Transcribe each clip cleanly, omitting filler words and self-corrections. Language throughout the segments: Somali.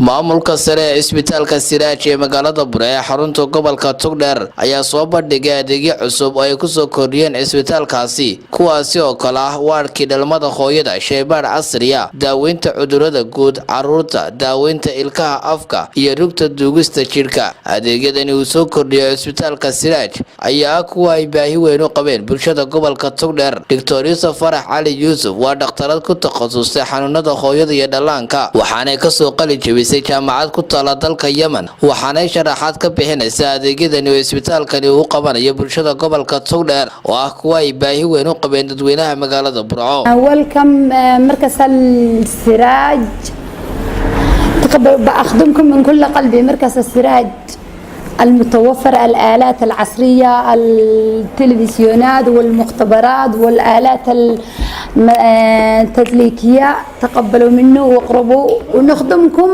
Maamulka sare ee Isbitaalka Siraaj ee magaalada Burco ee xarunta gobolka Togdheer ayaa soo bandhigay adeegyo cusub oo ay kusoo kordhiyeen cisbitaalkaasi, kuwaasi oo kale ah waarkii dhalmada hooyada, sheybaadh casriya, daaweynta cudurada guud, caruurta, daaweynta ilkaha, afka iyo rugta duugista jidhka. Adeegyadani uu soo kordhiyo cisbitaalka Siraaj ayaa ah kuwa ay baahi weyn u qabeen bulshada gobolka Togdheer. Doctor Yuusuf Farax Cali Yuusuf waa dhakhtarad ku takhasustay xanuunada hooyada iyo dhallaanka, waxaanay kasoo qali jebisay jaamacad ku taala dalka Yemen. Waxaanay sharaxaad ka bixinaysaa adeegyadani oo isbitaalkani uu qabanayo bulshada gobolka Togdheer, oo ah kuwa ay baahi weyn u qabeen dadweynaha magaalada Burco. Welcome مركز السراج. بأخدمكم من كل قلبي. مركز السراج المتوفر الآلات العصرية، التلفزيونات والمختبرات والآلات التدليكية. تقبلوا منه واقربوا ونخدمكم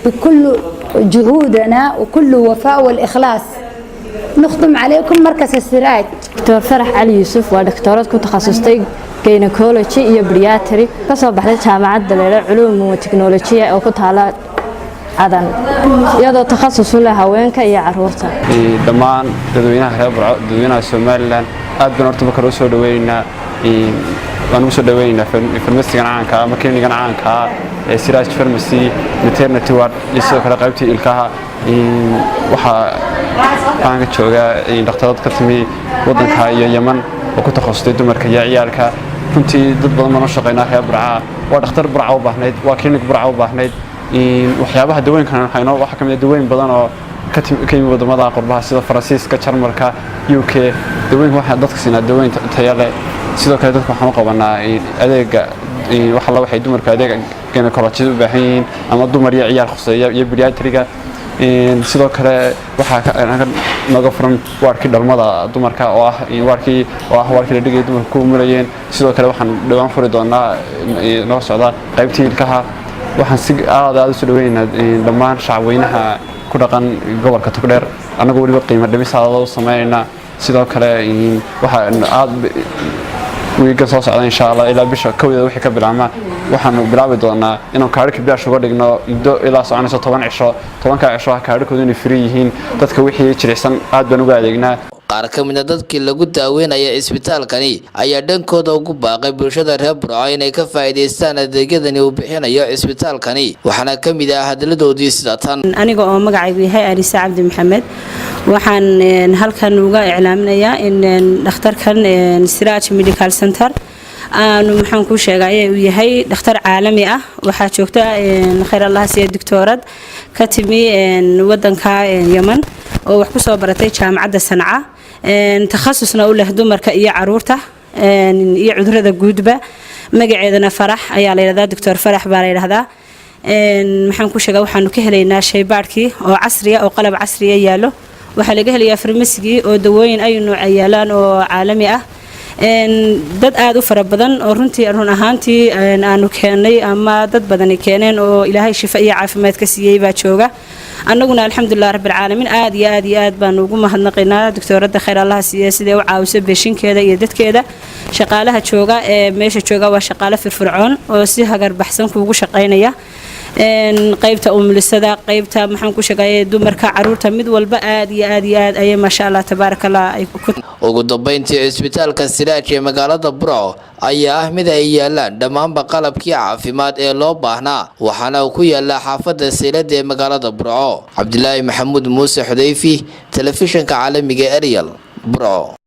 بكل جهودنا وكل وفاء والإخلاص. نخدم عليكم مركز السراج. Doctor Farax Cali Yuusuf waa dhaktoorad ku takhasustay gynecology iyo pediatry, ka soo baxday Jaamacadda Leelo Culuum wa Teknolojiya oo ku taala Cadan, iyadoo takhasus u leh haweenka iyo caruurta. Dhammaan dadweynaha reer Burco, dadweynaha Somaliland, aad baan horta marka usoo dhaweynaynaa, waan ugu soo dhaweynaynaa farmasigan caanka ama klinigan caanka ah ee Siraaj Pharmacy, maternity ward iyo sidoo kale qaybtii ilkaha. Waxaa waxaan ka joogaa dhakhtarad ka timi waddanka iyo Yeman oo ku takhasustay dumarka iyo ciyaalka. Runtii dad badan baan u shaqaynaa reer Burcaa. Waa dhakhtar Burca u baahnayd, waa klinik Burca u baahnayd. Waxyaabaha dawooyinkan hayno waxaa ka mid ah dawooyin badan oo ka yimi wadamada qurbaha sida Faransiiska, Jarmalka, UK. Dawooyinka waxaan dadka siinaa dawooyin tayo leh. Sidoo kale dadka waxaan u qabanaa adeega wax alla waxay dumarku adeega gynecology u baahan yihiin ama dumar iyo ciyaal khuseeya iyo pediatriga. Sidoo kale waxaa naga furan waarkii dhalmada dumarka, oo ah waarkii oo ah waarkii la dhigay dumarka ku umulayeen. Sidoo kale waxaan dhawaan furi doonaa, noo socda, qaybtii ilkaha. Waxaan si aad aad u soo dhaweynaynaa dhammaan shacabweynaha ku dhaqan gobolka Togdheer, annagoo weliba qiimo dhimis aad u sameynaynaa. Sidoo kale waxaan aad wiiga soo socda, insha Allah, ilaa bisha 1da wixii ka bilaabma, waxaanu bilaabi doonaa inaan kaadhka bilaash uga dhigno muddo ilaa soconayso 10 cisho. 10-kaa cisho ah kaadhkoodu inay free yihiin. Dadka wixii jilicsan aad baan uga adeegnaa. Qaar ka mid a dadkii lagu daaweynaya cisbitaalkani ayaa dhankooda ugu baaqay bulshada reer Burco inay ka faa'iidaystaan adeegyadani uu bixinayo cisbitaalkani, waxaana ka mid ah hadaladoodii sida tan. Aniga oo magacaygu yahay Alisa Cabdi Maxamed, waxaan halkan uga iclaaminayaa in dhakhtarkan Siraaj Medical Center aanu, maxaan kuu sheegay, uu yahay dhakhtar caalami ah. Waxaa joogta, khayr Allah siya, doctoorad ka timi wadanka Yemen oo wax kusoo baratay Jaamacadda Sanca, takhasusna u leh dumarka iyo caruurta iyo cudurada guudba. Magaceedana Farax ayaa la yidhahdaa, Doctor Farax baa la yidhahdaa. Maxaan ku sheegaa, waxaanu ka helaynaa shaybaadhkii oo casriya oo qalab casriya yaallo. Waxaa laga helayaa farmasigii oo dawooyin ayu nooca yaalaan oo caalami ah. Dad aada u fara badan oo runtii, run ahaantii, aanu keennay ama dad badani keeneen oo Ilaahay shifo iyo caafimaad ka siiyey baa jooga. Annaguna, alxamdulilah rabbilcaalamiin, aad iyo aad iyo aad baanu ugu mahadnaqaynaa doctooradda, khayr Allaha siiya, siday u caawiso patientkeeda iyo dadkeeda. Shaqaalaha jooga ee meesha jooga waa shaqaale firfircoon oo si hagar baxsan kuugu shaqaynaya. Qaybta umulisada, qaybta, maxaan ku sheegay, dumarka, caruurta, mid walba aad iyo aad iyo aad ayay, maasha Allah, tabaaraka Allah, ay ku Ugu dambeyntii, cisbitaalka Siraaj ee magaalada Burco ayaa ah mid ay yaalaan dhammaanba qalabkii caafimaad ee loo baahnaa, waxaana uu ku yaalaa xaafadda Saylada ee magaalada Burco. Cabdilaahi Maxamuud Muuse Xudayfi, Telefishinka Caalamiga Eryal, Burco.